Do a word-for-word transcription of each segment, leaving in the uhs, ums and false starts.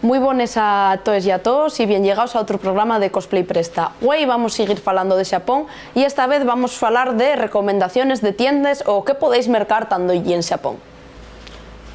Mui bones a toes y a toos, y bien llegaos a otru programa de Cosplay Presta. Güei vamos siguir falando de Xapón, y esta vez vamos falar de recomendaciones de tiendes o qué podéis mercar tando y en Xapón.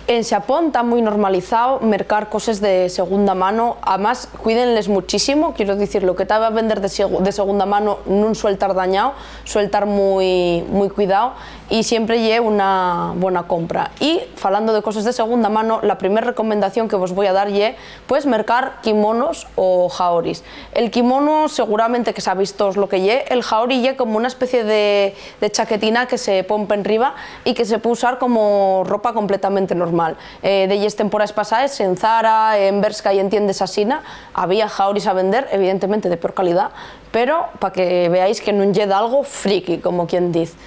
En Xapón ta mui normalizao mercar coses de segunda mano, amás cuídenles muchísimo, quiero dicir, lo que ta a vender de segu-, de segunda mano nun suel tar dañao, suel tar mui, mui cuidao, y siempre ye una bona compra. Y falando de coses de segunda mano, la primer recomendación que vos voi a dar ye, pues, mercar kimonos o haoris. El kimono seguramente que sabéis toos lo que ye, el haori ye como una especie de, de chaquetina que se pon p'enriba y que se puede usar como ropa completamente normal. Eh, de les temporaes pasaes, en Zara, en Bershka y en tiendes asina, había haoris a vender, evidentemente de peor calidá, pero pa que veáis que nun ye dalgo friki, como quien diz.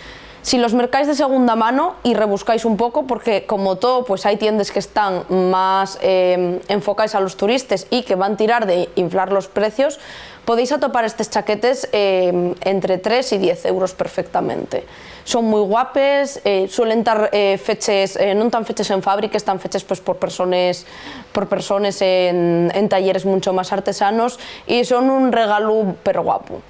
Si los mercáis de segunda mano y rebuscáis un poco, porque como todo, pues hai tiendes que están más, eh, enfocaes a los turistes y que van tirar de inflar los precios, podéis atopar estes chaquetes, eh, entre tres y diez euros perfectamente. Son mui guapes, eh, suelen tar, eh, feches, eh, non tan feches en fábriques, tan feches, pues, por persones, por persones en, en talleres muncho más artesanos, y son un regalu perguapu.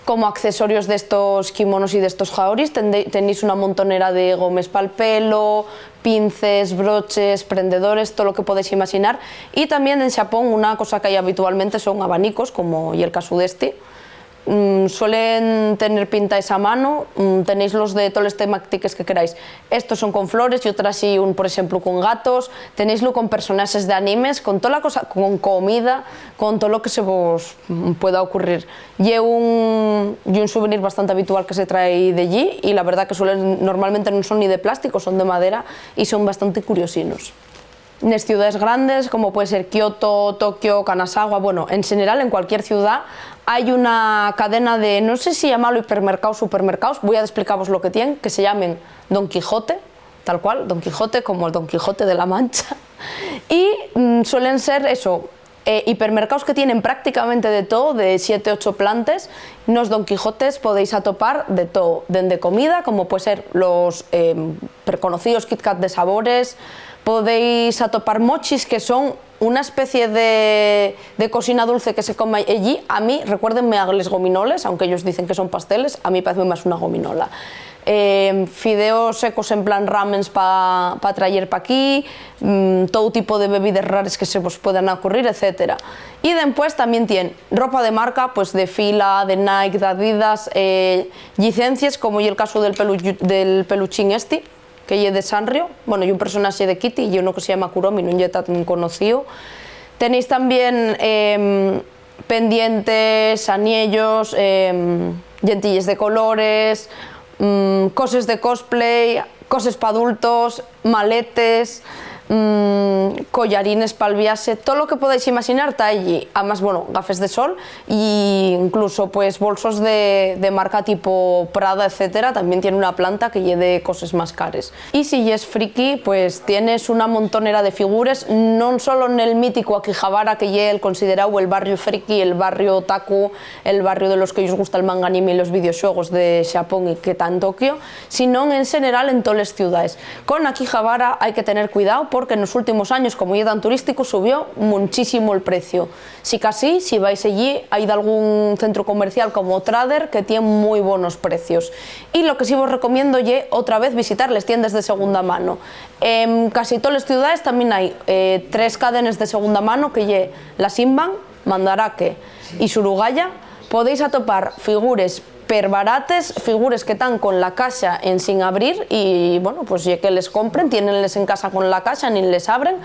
Como accesorios d'estos kimonos y d'estos haoris, tende-, tenéis una montonera de gomes pal pelo, pinces, broches, prendedores, todo lo que podéis imaxinar. Y también en Xapón una cosa que hai habitualmente son abanicos, como y el casu d'esti. Mm, suelen tener pintaes a mano, mm, tenéis los de toles temátiques que queráis. Estos son con flores y otras y un, por exemplu, con gatos. Tenéislo con personaxes de animes, con tola cosa, con comida, con todo lo que se vos, mm, pueda ocurrir. Ye un, ye un suvenir bastante habitual que se trae d'ellí, y la verdá que suelen, normalmente nun son ni de plástico, son de madera y son bastante curiosinos. Nes ciudaes grandes, como puede ser Kioto, Tokio, Kanazawa, bueno, en xeneral, en cualquier ciudá, hai una cadena de, no sé si llamarlo hipermercaos, supermercaos, voi a desplicavos lo que tien, que se llamen Don Quijote, tal cual, Don Quijote, como el Don Quijote de la Mancha. Y, mm, suelen ser eso, eh, hipermercaos que tienen prácticamente de todo, de siete, ocho plantes. Nos Don Quijotes podéis atopar de todo, dende comida, como puede ser los, eh, perconocíos Kit Kat de sabores, podéis atopar mochis, que son una especie de, de cocina dulce que se come ellí. A mí recuérdenme a les gominoles, aunque ellos dicen que son pasteles, a mí parece más una gominola. Eh, fideos secos en plan ramens pa, pa trayer pa aquí, mm, todo tipo de bebides rares que se vos puedan ocurrir, etcétera. Y después también tienen ropa de marca, pues de Fila, de Nike, de Adidas, eh, llicencies, como y el caso del pelu-, del peluchín este, que ye de Sanrio, bueno, y un personaje de Kitty, y uno que se llama Kuromi, nun ye tan conocío. Tenéis también, em, pendientes, aniellos, em, llentilles de colores, mm, coses de cosplay, coses pa adultos, maletes, mm, collarines pal viaxe, todo lo que podáis imaxinar ta allí. Amás, bueno, gafes de sol y incluso, pues, bolsos de, de marca tipo Prada, etcétera, también tiene una planta que ye de coses más cares. Y si yes friki, pues, tienes una montonera de figures, non solo nel mítico Akihabara, que ye el considerao el barrio friki, el barrio otaku, el barrio de los que yos gusta el manga, anime y los videoxuegos de Xapón y que ta en Tokio, sinón en xeneral en toles ciudaes. Con Akihabara hai que tener cuidao porque nos últimos años, como ye tan turístico, subió munchísimo el precio. Sicasí, si vais ellí, hai dalgún centru comercial como Trader que tien mui bonos precios. Y lo que sí vos recomiendo ye otra vez visitar les tiendes de segunda mano. En casi toles ciudaes tamién hai, eh, tres cadenes de segunda mano, que ye La Simban, Mandarake y Surugaya. Podéis atopar figures perbarates, figures que tán con la caxa ensin abrir y, bueno, pues ye que les compren, tiénenles en casa con la caxa, nin les abren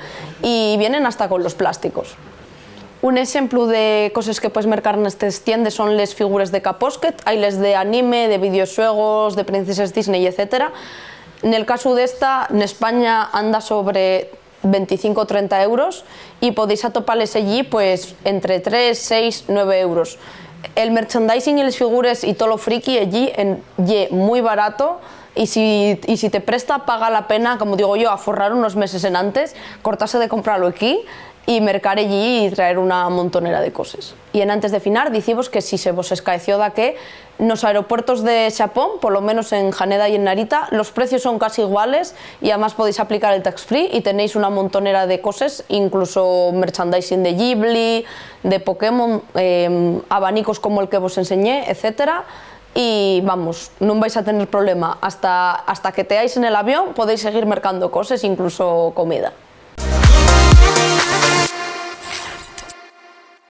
y vienen hasta con los plásticos. Un exemplu de coses que puedes mercar nestes tiendes son les figures de Kaposket, hai les de anime, de videoxuegos, de princeses Disney, etcétera. Nel casu d'esta, n'España anda sobre venticinco o trenta euros y podéis atopales ellí, pues, entre tres, seis, nueve euros. El merchandising y les figures y tolo friki ellí en, ye mui barato y si, y si te presta, paga la pena, como digo yo, aforrar unos meses enantes, cortase de compralo equí Y mercar ellí y traer una montonera de coses. Y enantes de finar, dicivos que si se vos escaeció daqué, nos aeropuertos de Xapón, polo menos en Haneda y en Narita, los precios son casi iguales y amás podéis aplicar el tax free y tenéis una montonera de coses, incluso merchandising de Ghibli, de Pokémon, em, abanicos como el que vos enseñé, etcétera. Y vamos, nun vais a tener problema. Hasta, hasta que teáis en el avión podéis seguir mercando coses, incluso comida.